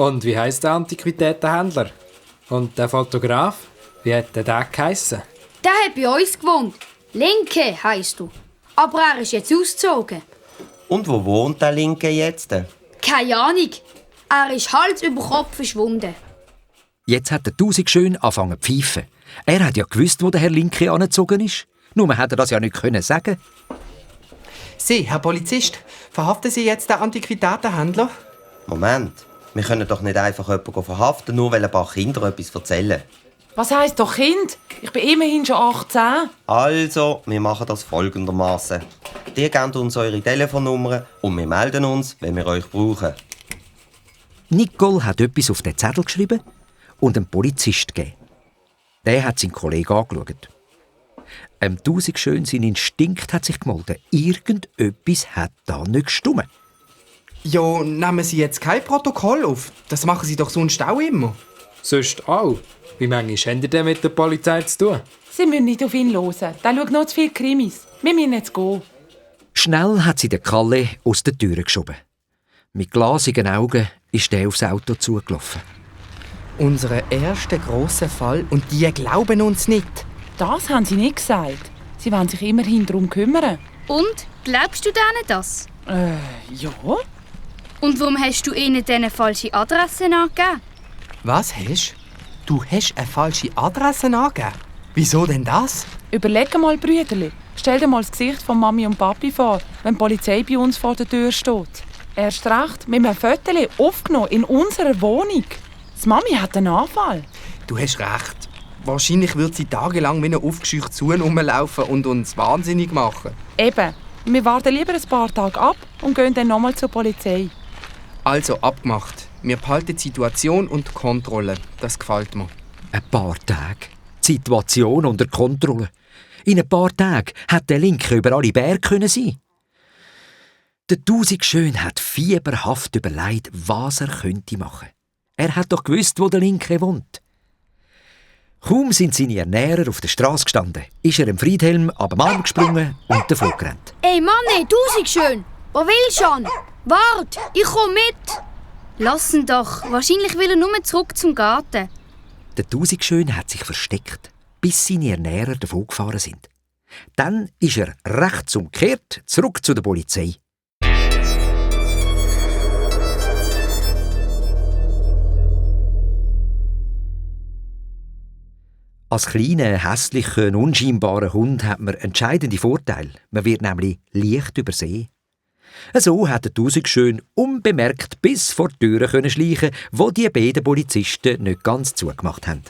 Und wie heisst der Antiquitätenhändler? Und der Fotograf? Wie hat der geheissen? Der hat bei uns gewohnt. Linke heisst du. Aber er ist jetzt ausgezogen. Und wo wohnt der Linke jetzt? Keine Ahnung. Er ist Hals über Kopf verschwunden. Jetzt hat der Tausendschön angefangen zu pfeifen. Er hat ja gewusst, wo der Herr Linke angezogen ist. Nur man hätte das ja nicht sagen. Sie, Herr Polizist, verhaften Sie jetzt den Antiquitätenhändler? Moment, wir können doch nicht einfach jemanden verhaften, nur weil ein paar Kinder etwas erzählen. Was heisst doch Kind? Ich bin immerhin schon 18. Also, wir machen das folgendermaßen. Ihr gebt uns eure Telefonnummer und wir melden uns, wenn wir euch brauchen. Nicole hat etwas auf den Zettel geschrieben und einem Polizist gegeben. Der hat seinen Kollegen angeschaut. Tausendschön, sein Instinkt hat sich gemeldet. Irgendetwas hat da nicht gestimmt. Ja, nehmen Sie jetzt kein Protokoll auf. Das machen Sie doch sonst auch immer. Sonst auch. Wie manchmal habt ihr denn mit der Polizei zu tun? Sie müssen nicht auf ihn hören. Der schaut noch zu viele Krimis. Wir müssen jetzt gehen. Schnell hat sie den Kalle aus der Tür geschoben. Mit glasigen Augen ist er aufs Auto zugelaufen. Unser erster grosser Fall und die glauben uns nicht. Das haben sie nicht gesagt. Sie wollen sich immerhin darum kümmern. Und? Glaubst du denen das? Ja. Und warum hast du ihnen diese falsche Adresse angegeben? Was hast du? Du hast eine falsche Adresse angegeben? Wieso denn das? Überleg mal, Brüderli. Stell dir mal das Gesicht von Mami und Papi vor, wenn die Polizei bei uns vor der Tür steht. Erst recht, mit einem Foto aufgenommen in unserer Wohnung. Die Mami hat einen Anfall. Du hast recht. Wahrscheinlich wird sie tagelang wie eine aufgescheucht zu rumlaufen und uns wahnsinnig machen. Eben. Wir warten lieber ein paar Tage ab und gehen dann nochmal zur Polizei. Also abgemacht. Wir behalten die Situation und Kontrolle. Das gefällt mir. Ein paar Tage. Die Situation unter Kontrolle. In ein paar Tagen hat der Linke über alle Berge können sein. Der Tausendschön hat fieberhaft überlegt, was er könnte machen. Er hat doch gewusst, wo der Linke wohnt. Kaum sind seine Ernährer auf der Straße gestanden, ist er im Friedhelm ab dem Arm gesprungen und davon gerannt. Ey Mann, Tausendschön! Wo willst du schon? Wart, ich komm mit! Lass ihn doch. Wahrscheinlich will er nur zurück zum Garten. Der Tausendschön hat sich versteckt, bis seine Ernährer davon gefahren sind. Dann ist er rechts umgekehrt, zurück zu der Polizei. Als kleiner, hässlicher, unscheinbarer Hund hat man entscheidende Vorteile. Man wird nämlich leicht übersehen. So hat der Tausendschön unbemerkt bis vor die Türe schleichen, wo die beiden Polizisten nicht ganz zugemacht haben.